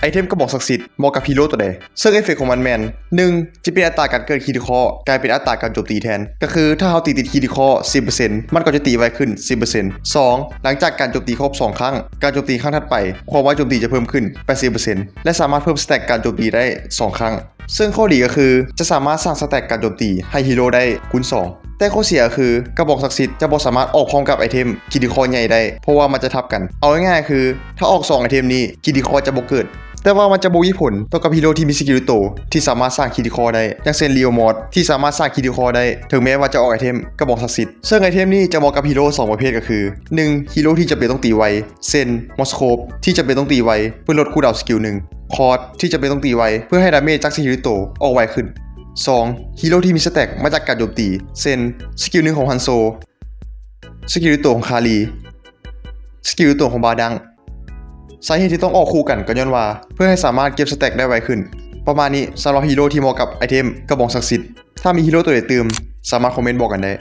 ອເທມກະບອງສັກສິດເໝາະກັບຮີໂຣຕົວໃດ? ເຊິ່ງເອຟເຟັກຂອງມັນແມ່ນ ໜຶ່ງ ຈະປ່ຽນອັດຕາການເກີດຄຣິຕິຄອລ ກາຍເປັນອັດຕາການໂຈມຕີແທນ. ກໍຄືຖ້າເຮົາຕີຕິດຄຣິຕິຄອລສິບເປີເຊັນ ມັນກໍຈະຕີໄວຂຶ້ນສິບເປີເຊັນ. ສອງ ຫຼັງຈາກການໂຈມຕີຄົບສອງຄັ້ງ, ການໂຈມຕີຄັ້ງຖັດໄປ ຄວາມໄວໂຈມຕີຈະເພີ່ມຂຶ້ນແປດສິບເປີເຊັນ ແລະ ສາມາດເພີ່ມສະແຕັກການໂຈມຕີໄດ້ສອງຄັ້ງ. ເຊິ່ງຂໍ້ດີກໍຄືຈະສາມາດສ້າງສະແຕັກການໂຈມຕີໃຫ້ຮີໂຣໄດ້ຄູນສອງ. ແຕ່ຂໍ້ເສຍກໍຄື ກະບອງສັກສິດຈະບໍ່ສາມາດອອກພ້ອມກັບໄອເທມຄຣິຕິຄອລໃຫຍ່ໄດ້ ເພາະວ່າມັນຈະທັບກັນ. ເອົາງ່າຍໆຄື ຖ້າອອກສອງໄອເທມນີ້ ຄຣິຕິຄອລຈະບໍ່ເກີດ. ແຕ່ວ່າມັນຈະບໍ່ມີຜົນຕໍ່ກັບຮີໂຣທີ່ມີສະກິວໂຕທີ່ສາມາດສ້າງຄຣິຕິຄອລໄດ້ ຢ່າງເຊັ່ນ ລີໂອມອດ ທີ່ສາມາດສ້າງຄຣິຕິຄອລໄດ້ ເຖິງແມ້ວ່າຈະອອກໄອເທມກະບອງສັກສິດ. ເຊິ່ງໄອເທມນີ້ຈະເໝາະກັບຮີໂຣສອງປະເພດກໍຄື ໜຶ່ງ ຮີໂຣທີ່ຈຳເປັນຕ້ອງຕີໄວ ເຊັ່ນ ມອສໂຄບ ທີ່ຈຳເປັນຕ້ອງຕີໄວເພື່ອລົດຄູລດາວສະກິວໜຶ່ງ, ຄອດ ທີ່ຈຳເປັນຕ້ອງຕີໄວເພື່ອໃຫ້ດາເມດຈາກສະກິວໂຕອອກໄວຂຶ້ນ. ສອງ ຮີໂຣທີ່ມີສະແຕັກມາຈາກການໂຈມຕີ ເຊັ່ນ ສະກິວໜຶ່ງຂອງຮັນໂຊ, ສະກິວໂຕຂອງຄາລີ, ສະກິວໂຕຂອງບາດັງ. ສາເຫດທີ່ຕ້ອງອອກຄູ່ກັນກໍຍ້ອນວ່າ ເພື່ອໃຫ້ສາມາດເກັບສະແຕັກໄດ້ໄວຂຶ້ນ. ປະມານນີ້ສຳລັບຮີໂຣທີ່ເໝາະກັບໄອເທມກະບອງສັກສິດ. ຖ້າມີຮີໂຣຕົວໃດຕື່ມ ສາມາດຄອມເມັນບອກກັນໄດ້.